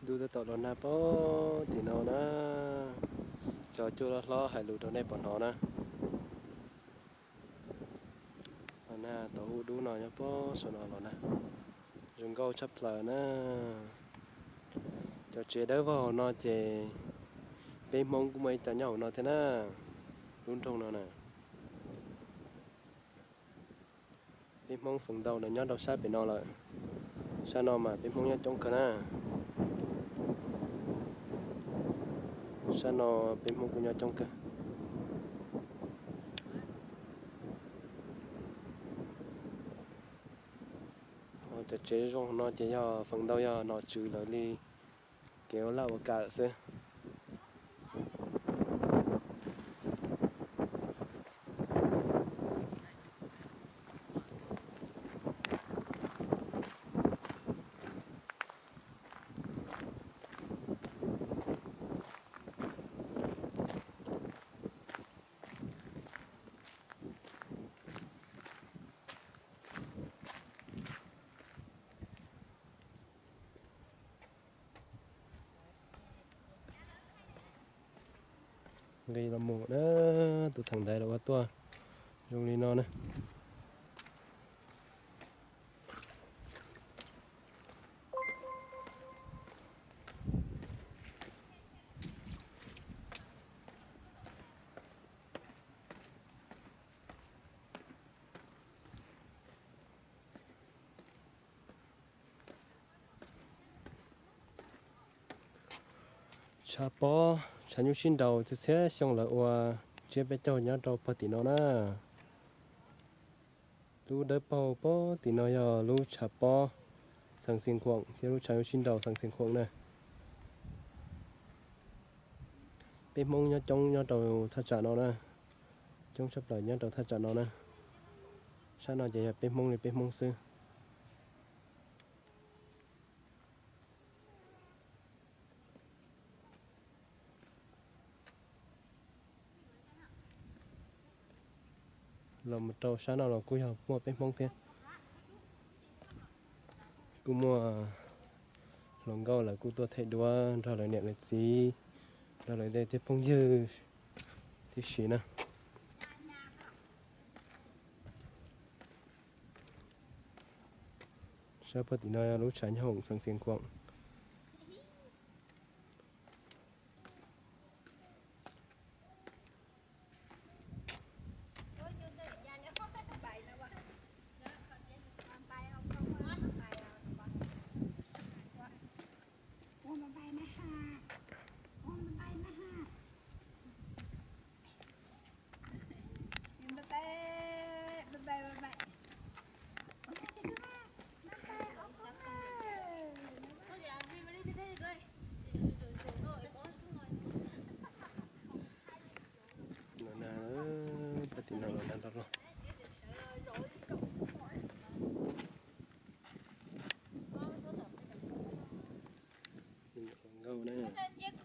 Dub tab tom los nag pem tim no na. Cov cuaj hlob hlob hais lus rau nej pom hnov na. Los nag tau hub dub no nyob pem saum no los nag. Zoo nkauj tshaj plaws na. Cov tsev dawb vog hauv no ces peb Hmoob kuj muaj ib co nyob hauv no thiab na. Lub nroog no na. Peb Hmoob feem ntau lawv nyob rau sab pem no lawm. Sab no mas peb Hmoob nyob coob kawg na. Sab no peb Hmoob kuj nyob coob kawg. Cov tsev zoo no ces yog feem ntau yog nom tswv lawv li kev ua laj ua kam xwb. Nqis los mus na, tus theem ntaiv los ua tuaj zoo li no na. Tshav pob tshav nyuj sib nraus txhia txhia xyoo lawv ua tsiab peb caug nyob rau pog tim no na. Lub dawb paug pog tim no yog lub tshav pob Xeev Xeev Khuam thiab lub tshav nyuj sib nraus Xeev Xeev Khuam na. Peb Hmoob nyob coob nyob rau thaj tsam no na. Coob tshaj plaws nyob rau thaj tsam no na. Sab no ces yog peb Hmoob li peb Hmoob xwb. Los mus rau sab no los kuj yog muaj peb Hmoob thiab. Kuj muaj hluas nkauj lawv kuj tuaj them duab nrog lawv niam lawv txiv, nrog lawv tej phooj ywg tib si na. Sab pog tim no lub tshav nyob hoom Xeev Xeev Khuam. Los nag, pog tim no los nag loj loj. Me nyuam hluas nkauj na.